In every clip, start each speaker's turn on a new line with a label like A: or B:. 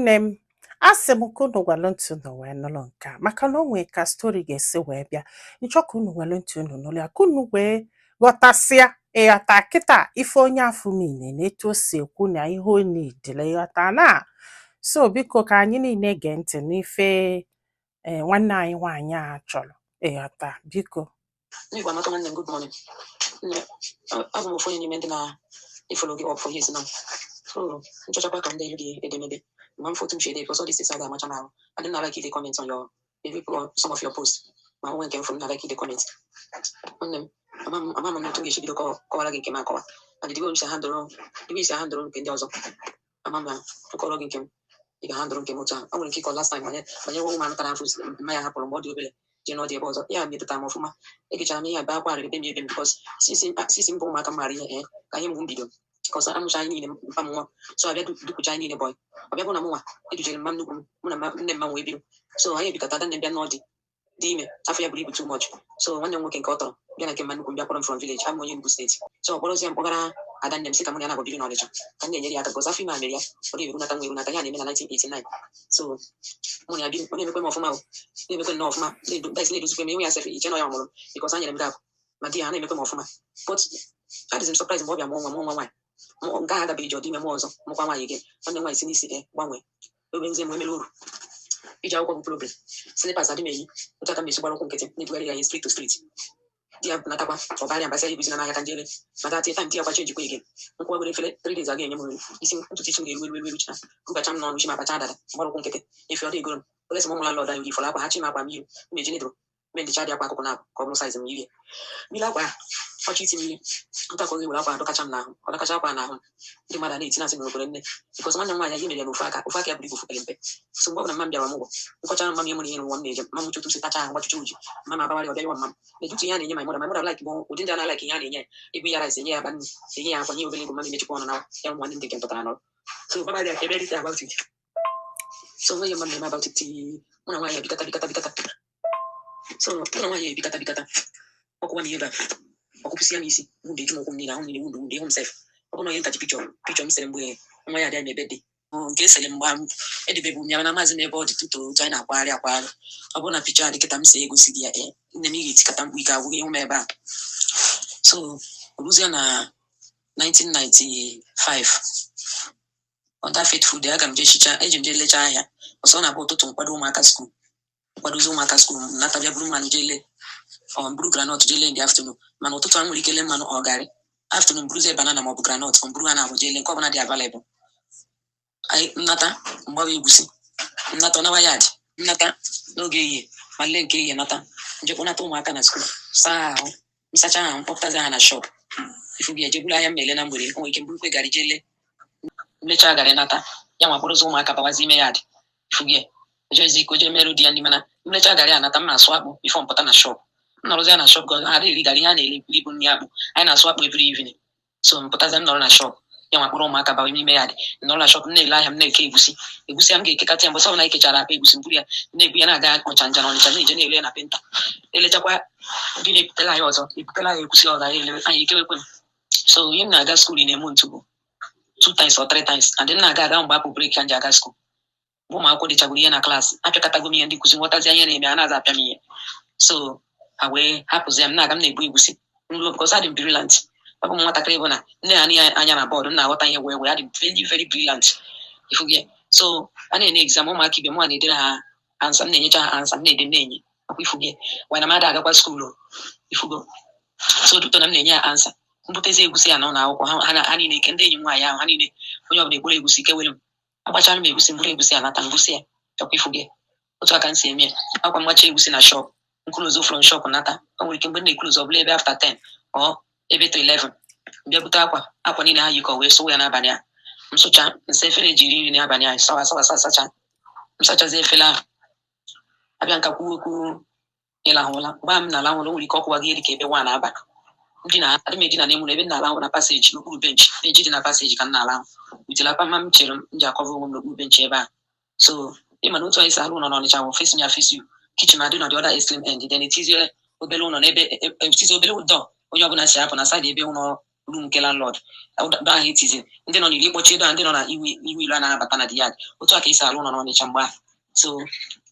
A: Ụmụnne m, asị m ka unu gwalụ ntị unu wee nụlụ nke a, maka na o nwee ka story ga-esi wee bịa nchọ ka unu welụ ntị unu nụlụ ya, ka unu wee ghọtasịa. Ịghọta kịta ife onye afụ niile na etu o si ekwu na ihe o nidile ịghọta na. So biko, ka anyị niile gee ntị n'ife ee nwanne anyị nwaanyị a chọrọ ịghọta, biko.
B: Ndị Igbo amaka, nwanne m, good morning. Nne, abụ m ofu onye n'ime ndị na-efollow gị up for years now. So, nchọchakwa ka m dee gị edemede. Ma m fotu m si ede, because all these things aga amacha m ahụ. I didn't like ide comment on your every on some of your posts. Ma onwe nke m fụrụ m na like ide comment. Nwanne m, ama m otu m ga-esi bido kọwara gị nke m akọwa. And the way m si handle, the way si handle nke ndị ọzọ. Ama m na nkọrọ gị nke m, ị ga-handle nke m otu ahụ. O nwere nke ịkọ last time banyere woman tara afụ mma ya hapụrụ mgbe ọ dị obere jee n'ọdị ebe ọzọ. Ya metụtara m ọfụma. Egechara m ihe a bee akwa arịrị, ebe m because since mbụ ụmụaka m maara ihe ee ka ihe mgbu m bido, because amụcha anyị niile, mpa m nwa so abịa dupucha anyị niile boy. Ọbịa bụ na mụnwa edujere mma nnukwu m, mụ na nne mma wee bido. So anyị ebikọta, ada nne m bịa n'ọdị dị ime, afọ ya buru ibu too much. So nwanne m nwoke nke ọ tọrọ bịa na nke mma nnukwu m, bịa kpọrọ m from village. Abụ m onye Enugu Steeti. So ọ kpọrọzie m kpọgara ada nne m, sị ka mụ na ya na-abụ biri n'Ọnịcha, ka m na-enyere ya aka, because afọ ime a mere ya ọ dị erunata nwa erunata ya na-eme na 1989. So mụ na ya biri, ọ na-emekwe m ọfụma o, na-emekwe nnọọ ọfụma, na-edozikwe m enwe ya sef iche na ọ ya mụrụ m, because a nyere m gap ma di ya na-emekwe m ọfụma. But adịzi m surprise mgbe ọ bịa mụọ nwa, mụọ nwa nwaanyị. Nke ahụ agabeghị ji ọ dị ime mụọ ọzọ, mụkwa nwaanyị gị. Nwanne m nwaanyị si n'isi e gbanwee obezie m emere uru iji akwụkwọ bụ problem. Slippers adị m eyi otu aka m esi gbara ụkwụ nkịtị na-ebugharị ya ihe street to street. Di ya natakwa ọbarịa mbasị ya ebuzi na n'ahịa ka njere maka at time di ya kwachi ejikwa ege nkwụ were efere 3 days aga enye m nri isi ntutu isi m ga-eru eru eru erucha rubacha m n'ọnụ isi m akpacha dada gbara ụkwụ nkịtị efe ọ dị egoro m olesi m ụmụ landlord anyị ifọrọ akwa ha chi m akwa m yiri m eji nedoro mendịcha dị akwa akụkụ na ka ọ bụrụ size m yiri mmiri akwa ahụ ọchị iti mmiri nta ka ọ ga-ewere akwa adọkacha m n'ahụ, ọ dọkacha akwa n'ahụ m, ndị mmadụ a na-eti na-asị m nwekwere nne, because nwanne m nwaanyị ihe mere ya n'ofu aka, ofu aka ya buru ibu, ofu pere mpe. So mgbe ọ bụla mma m bịara ọmụgwọ nkọchara mma m ihe mụ na ihe n'ụwa m na-eje mma m chọtụ si tacha ahụ gbachucha uji mma m abawara ọbịa yọwa mma m na-ejutu ihe a na-enye my mother. My mother like bụ ụdị ndị a na-like ihe a na-enye ya, ebu ya rice, enye ya akpa nri, enye ya akwa, nye obere ego. Mma m emechikwa ọnụ na ya ụmụ nwanne ndị nke m tụtara n'ọrụ. So baba dị ebe dị about it. So onweghị mma m na-eme about it till mụ na nwaanyị ebikata bikata bikata. So mụ na nwaanyị ebikata bikata, ọkụwa m ihe ebe a, ọkụpụsịa m isi, wound eju m ụkwụ m niile, ahụ m niile wound, wound ihu m sef. Ọ bụrụ na onye nkaji picture m sere mgbe nwa ya dị eme birthday nke esere mgbe ahụ edebebu m ya, mana maazị m ebe ọ dị tuto otu anyị na-akwagharị akwagharị. Ọ bụrụ na picture a dị kịta m si egosi gị ya ee nne m, ị ga-etikata mkpu ike agwụ ịhụ m ebe a. So ruzie na 1995, on that fateful day, aga m jee chicha, eji m jee lechaa ahịa ọsọ. Ọ na-abụ ụtụtụ nkwado ụmụaka school, nkwadozi ụmụaka school, m nata bịa buru mmanụ jee lee, ọ buru groundnut jee lee in the afternoon. Mana ụtụtụ a m nwere ike lee mmanụ ọ garị, afternoon buruzie banana maọbụ groundnut, ọ buru ha na-abụ jee lee nke ọbụla dị available. Anyị nnata mgbawa egusi, nnata ọnawa yard, nnata n'oge ehihie ma lee nke ehihie, nata njekwa nata ụmụaka na school, saa ahụ, nsacha ahụ, mkpọpụtazi ha na shop ifu gị, eje buru ahịa m na-ele na mgbede. O nwere ike mburukwe garị jee lee, nlechaa garị, nata ya nwa kpọrọzi ụmụaka bawazi ime yard ifu gị, ejezi iko jee merụ di ya ndị. Mana nlecha garị anata, m na-asụ akpụ before m pụta na shop. M nọrọzi ya na shop, ha eri garị, ihe a na-eri bụ nri akpụ. Anyị na-asụ akpụ every evening. So m pụtazi, m nọrọ na shop, ya nwa kpọrọ ụmụaka bawa n'ime ya dị, m nọrọ na shop m na-ele ahịa m, na-eke egusi. Egusi a m ga-ekekata ya mgbe sọ na ekechara akpa egusi, m buru ya, m na-ebu ya na-aga Ọchanja na Ọnịcha, na-eje na-ele ya na painter, elechakwa ndị na-ebutela anyị ọzọ, ebutela anyị egusi ọzọ, anyị elewe, anyị ekewekwe m. So ihe m na-aga school na-eme ntu bụ two times or three times, and m na-aga aga mgbe apụ break ka m ji aga school. Mgbe ụmụ akwụkwọ dịchagoro ihe na klaasị, apịakọtago m ihe ndị nkụzi nghọtazi ihe na-eme, a na-aza apịa m ihe. So ha wee hapụzi ya, m na-aga, m na-ebu egusi nruo, because adị m brilliant. Ọ bụ m nwatakịrị bụ na nne ha anya anya na board, m na-aghọta ihe wee adị m very very brilliant ifu gị. So a na-ene exam ụmụaka ibe m nwa na-edere ha answer, m na-enyecha ha answer, m na-ede, m na-enye ọkwa ifu gị wee na m ada agakwa school ifugo. So duto na m na-enye ya answer, mbutezi egusi ya na ụlọ akwụkwọ ha, ha niile ike ndị enyi m nwaanyị ahụ, ha niile onye ọbụla egburu egusi kewere m, agbachara m egusi, mburu egusi anata ngusi ya ọkwa ifu gị. Otu aka m si eme ya, akwa mgbacha egusi na shop, nclose from shop nata. O nwere ike mgbe m na-eclose ọ bụla ebe after 10 or ebe to 11, bịa bute akwa, akwa niile ha yikọ wee sụwa ya n'abalị a. M sụcha nsa efere eji eri nri n'abalị a, sawa sawa sawa sacha, m sachazi efere ahụ, abịa nka kwuo okwu ịlahụ ụla. Mgbe m na-alahụ ụla, o nwere ike ọkụwa gị ka ebe nwa na-abalị ndị na adị m edina n'emu ebe m na-alahụ na passage, n'okpuru bench, bench dị na passage ka m na-alahụ utele akpa mma m chere m ji acover onwe m n'okpuru bench ebe a. So ịma na otu anyị si alụ ụlọ n'Ọnịcha bụ face me face you, kitchen adị na the other extreme end, then etizie obere ụlọ n'ebe etizie obere door onye ọbụla si apụ na side ebe ụlọ. Room nke landlord door ahụ etizi, ndị nọ n'ili kpọchie door, ndị nọ na ihu ihu ilu anaghị abata na the yard. Otu a ka esi alụ ụlọ n'Ọnịcha mgbe ahụ. So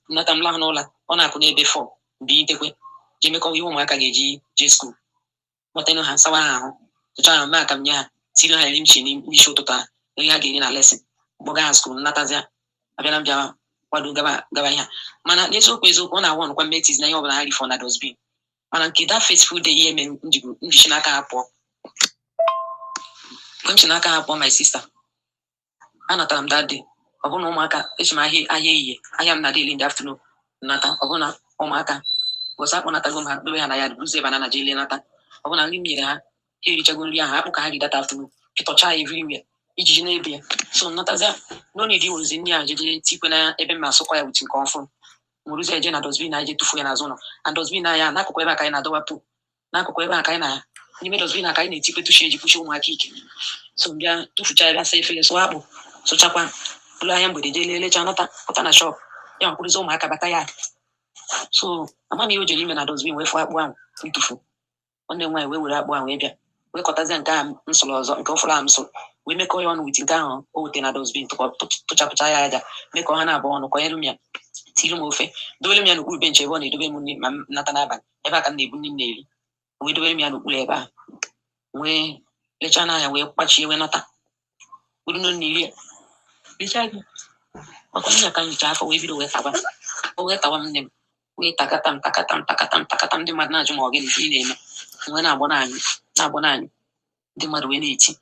B: nnata m lahụ n'ụlọ, ọ na-akụ n'ebe 4 bilitekwe, jee mekọwa ihe ụmụaka ga-eji jee school, kpọtenụ ha, sawa ha ahụ, tụchaa ha, mee aka m nye ha, tiri ha nri m chi n'isi ụtụtụ a, nri ha ga-eri na lesson, kpọga ha school. Nnatazịa, abịala m bịa kwado gaba gaba ihe a. Mana n'eziokwu eziokwu, ọ na-awụ ọnụkwa mmetizi na ihe ọbụla ha rifọ na dustbin. Mana nke that fateful day, ihe mere m njichi n'aka ha pụọ, mgbe m si n'aka ha pụọ, my sister, anatara m that day, ọ bụrụ na ụmụaka echi m ahịa, ahịa ehihie, ahịa m na daily in the afternoon. Nata, ọ bụrụ na ụmụaka bọsụ akpọnatago m ha, dobe ha na ya, buzie banana jee lee. Nata, ọ bụrụ na nri m nyere ha, ha erichago nri ahụ, akpụ ka ha ri that afternoon, pịtọcha ya everywhere, ijiji na-ebe ya. So nnatazia, no need iwuzi nri ahụ jeje tikwe na ebe m asụkwa ya with nke ọfụrụ, nwụrụzie eje na dustbin na eje tufuo ya n'azụ ụlọ. And dustbin anya n'akụkụ ebe a ka anyị na-adọwa poo, n'akụkụ ebe a ka anyị na n'ime dustbin a ka anyị na-etikwe tushi eji kwuchi ụmụaka ike. So m bịa tụfucha ya, bịa saa efere, sụọ akpụ, sụchakwa, bụrụ ahịa mgbede, jee lelechaa, nata, pụta na shop ya, nkwụrụzi ụmụaka bata ya. So ama m ihe o jere ime na dustbin wee fụọ akpụ ahụ ntụfu. Nwanne m nwaanyị wee were akpụ ahụ wee bịa wee kọtazie nke ahụ m sụrụ ọzọ, nke ọfụrụ ahụ m sụrụ, wee mekọọ ya ọnụ with nke ahụ o wete na dustbin, tụchapụcha ya aja, mekọọ ha na-abụọ ọnụ, kọnyere m ya, tiri m ofe, dobere m ya n'okpuru bench ebe ọ na-edobe m nri ma m nata n'abalị. Ebe a ka m na-ebu nri m na-eri, wee dobere m ya n'okpuru ebe ahụ, wee lechaa n'anya, wee kwachie, wee nata buru nri rie, richaa gị maka nne ka m hicha afọ, wee bido wee tawa o, wee tawa m nne m, wee takata m, takata m, takata m, takata m. Ndị mmadụ na-ajụ ma ọ gịnị ka ị na-eme. Wee na-agbọ n'anyụ, na-agbọ n'anyụ, ndị mmadụ wee na-eti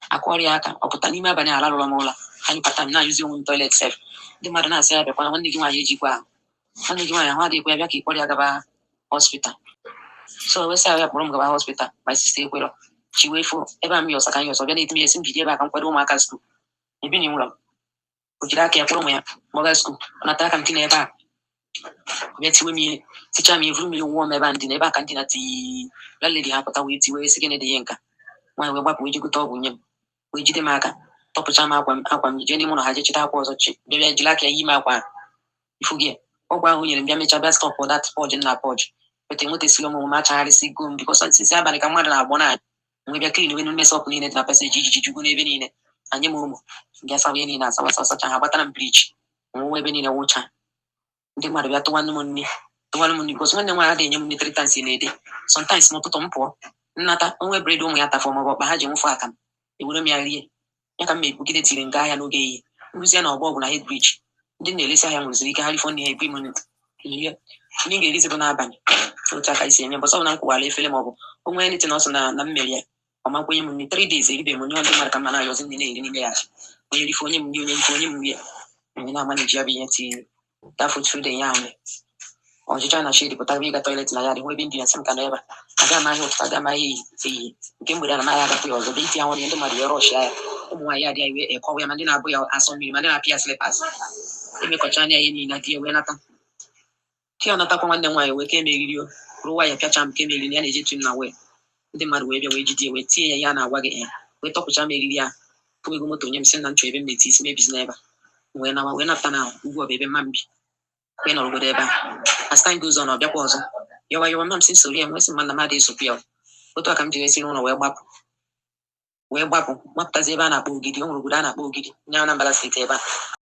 B: akụọrọ ya aka. Ọ pụta n'ime abalị, alarụrọ m ụla, anyụkọta m na-anyụzi onwe m toilet sef. Ndị mmadụ na-asị ya, bịakwana, nwanne gị nwaanyị ejikwa ahụ, nwanne gị nwaanyị ahụ adịghịkwa ya, bịa ka ị kpọrọ ya gaba hospital. So wee sị ya kpọrọ m gaba hospital. My sister ekwerọ. Chi wee fo ebe a m yọsa ka m yọsọ bịa na-eti m esi m bido ebe a ka m kwado ụmụaka school ebi na nwụrọ m. O jiri aka ya kpọrọ ụmụ ya kpọga school. Ọ nata aka m tinye ebe a, ọ bịa tiwe m ihe, tichaa m ihe, vuru mmiri wụọ m ebe a ndina, ebe a ka ndina tii. Landlady ha pụta wee tiwe, sị gịnị dị ihe nka. Nwaanyị wee gbapụ, wee jee gote ọgwụ nye m, wee jide m aka, tọpụcha m akwa m, akwa m, jee n'ime ụlọ ha, jee chịta akwa ọzọ, chi bịa, bịa jiri aka ya yi m akwa ahụ. Ifu gị ọgwụ ahụ nyere m, bịa mechaa, bịa stop that purge na purge weta enwetasịrị m omume, achagharịsị go m because sisi abalị ka mmadụ na-agbọ na wee bịa clean wee mess up niile dị na passage, ijiji jugo n'ebe niile. Anyị m ụmụ bịa sawa ihe niile, asawa sacha ha, gbatara m bleach, nwụwa ebe niile, wụcha. Ndị mmadụ bịa tụwanụ m nri, tụwanụ m nri, because nwanne m nwaanyị adịghị enye m nri three times in a day. Sometimes n'ụtụtụ m pụọ, nnata onwe bread ụmụ ya tafọ maọbụ ọkpa ha ji nwụfụ akamụ, ewere m ya rie ya ka m ma ebugide tiri nga ahịa n'oge ehihie, nrụzie na ọgbọ ọgwụ na head bridge. Ndị na-eresi ahịa nweziri ike ha rifọ nri, ha ebu m nri, nri m ga-erizi bụ n'abalị. Otu aka isi eme mbọsọ ọbụla m kwụwara efere maọbụ onwe anything ọsọ na mmeri ya, ọ ma nkwenye m nri 3 days eribeghị m nri. Ndị mmadụ ka mma na-ayọzi nri na-eri n'ime ya, onye rife onye m nri, onye rife onye m nri ya, onye na-ama na-eji ya bụ ihe tiri that food ya ahụ mere ọchịcha na shade pụtara ịga toilet na ya dị nwa ebe ndị na-asị m ka nọ ebe a, aga m ahịa ụtụtụ, aga m ahịa ehihie, nke mgbede ana m ahịa agapụ ya ọzọ, bịa itinye anwụrụ ya. Ndị mmadụ wee rush ya, ụmụ nwaanyị adịghị iwe ekọwa ya, ma ndị na-abụ ya asọ mmiri, ma ndị na-apịa slippers, emekọcha anya ihe niile dị ya, wee nata ke ọ natakwa. Nwanne m nwaanyị wee ke meriri o rụwa ya, pịacha m ke meriri ya, na-eje tu m na wee ndị mmadụ wee bịa wee jide ya, wee tie ya. Ya na-agwa gị ya wee tọpụcha m eriri ya, tụọ ego moto nye m, sị na nchọ ebe m na-eti isi mebizi n'ebe a, wee nawa, wee napụta na ugwu ọ bụ ebe mma m bi, wee nọrọgodo ebe a. As time goes on, ọ bịakwa ọzọ yọwa yọwa mma m sị soro ya, nwee sị mma na m adịghị esokwu ya. Otu a ka m ji wee si n'ụlọ wee gbapụ, wee gbapụ, gbapụtazi ebe a na-akpọ Ogidi. O nwere obodo a na-akpọ Ogidi nye Anambra State ebe a.